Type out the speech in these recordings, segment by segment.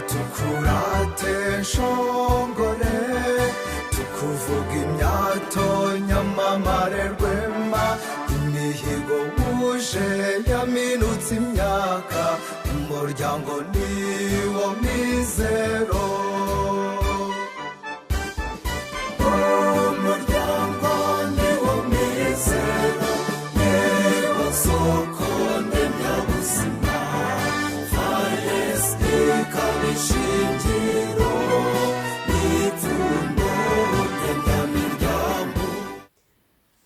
Tukurate nshongore, tukuvuga imyato, nyamamare rwema. Imihigo wuje yaminutse imyaka, umuryango niwo mizero. Umuryango niwo mizero, niwo soko ndemyabuzima, FARS ikaba ishingiro n'ipfundo ndemyamiryango.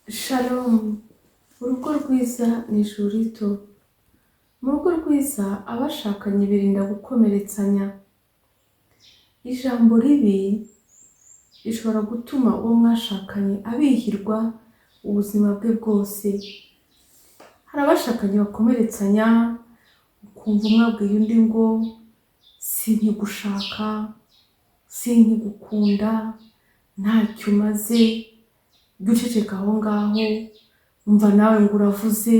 Shalom! Urugo rwiza ni ijuru rito. Mu rugo rwiza abashakanye birinda gukomeretsanya. Ijambo ribi rishobora gutuma uwo mwashakanye abihirwa ubuzima bwe bwose. Hari abashakanye bakomeretsanya, ukumva umwe abwiye undi ngo sinkigushaka, sinkigukunda, ntacyo umaze, jya uceceka aho ngaho, umva nawe ngo uravuze,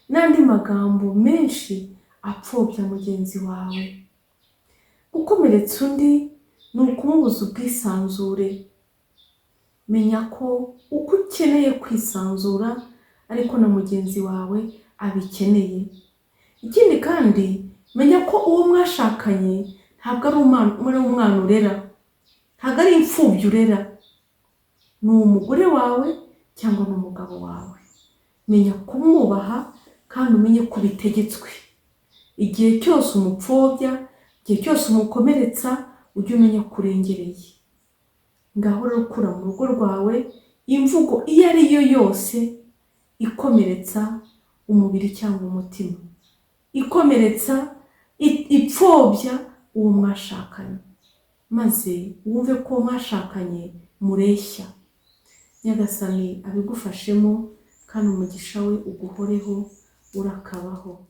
n'andi magambo menshi apfobya mugenzi wawe. Gukomeretsa undi ni ukumubuza ubwisanzure. Menya ko uko ukeneye kwisanzura ariko na mugenzi wawe abikeneye. Ikindi kandi, menya ko uwo mwashakanye ntabwo ari umwana urera, ntabwo ari imfubyi urera, ni umugore wawe cyangwa ni umugabo wawe. Menya kumwubaha kandi umenye ko ubitegetswe. Igihe cyose umupfobya, igihe cyose umukomeretsa, ujye umenya ko urengereye. Ngaho rero kura mu rugo rwawe imvugo iyo ari yo yose ikomeretsa umubiri cyangwa umutima, ikomeretsa, ipfobya uwo mwashakanye, maze wumve ko uwo mwashakanye mureshya. Nyagasani abigufashemo kandi umugisha we uguhoreho, urakabaho.